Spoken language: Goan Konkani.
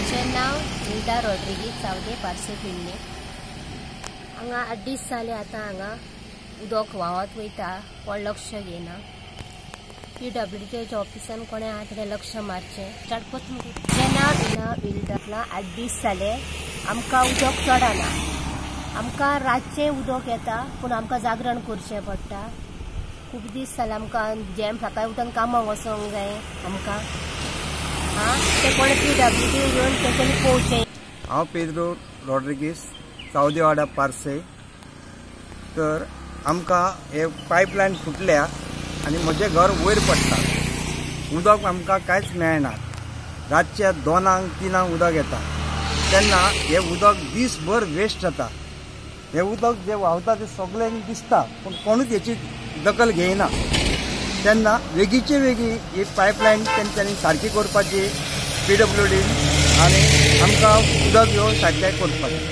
म्हजें नांव हिल्डा रॉड्रिगीज, चावदे पार्से पेडणे. हांगा 8 दीस जाले आतां हांगा उदक व्हांवत वयता, कोण लक्ष घेयना. पीडब्ल्यूडीच्या ऑफिसान कोणें आहा तेणें लक्ष मारचें. स्टार्ट करता. म्हजें नांव हिल्डा. 8 दीस जाले आमकां उदक चडना. आमकां रातचें उदक येता, पूण आमकां जागरण करचें पडटा. खूब दीस जाले आमकां जेम सकाळी उठून कामाक वचोंक जाय आमकां. ते कोणें पीडब्ल्यूडी येवन तेंच्यांनी पळोवचें. हांव पेद्रो रॉड्रिगीस, सावदेवाडा पार्से. तर आमकां हे पायपलायन फुटल्या आनी म्हजें घर वयर पडटा. उदक आमकां कांयच मेळना. रातच्या 2-3 उदक येता, तेन्ना हें उदक दीसभर वेस्ट जाता. हें उदक जें व्हांवता तें सगळ्यांक दिसता, पूण कोणूच हेची दखल घेयना. तेन्ना वेगीचे वेगी ही पायपलायन तेंच्यांनी सारकी करपाची पीडब्ल्यूडीन, आनी आमकां उदक येवन सारकें करपाचें.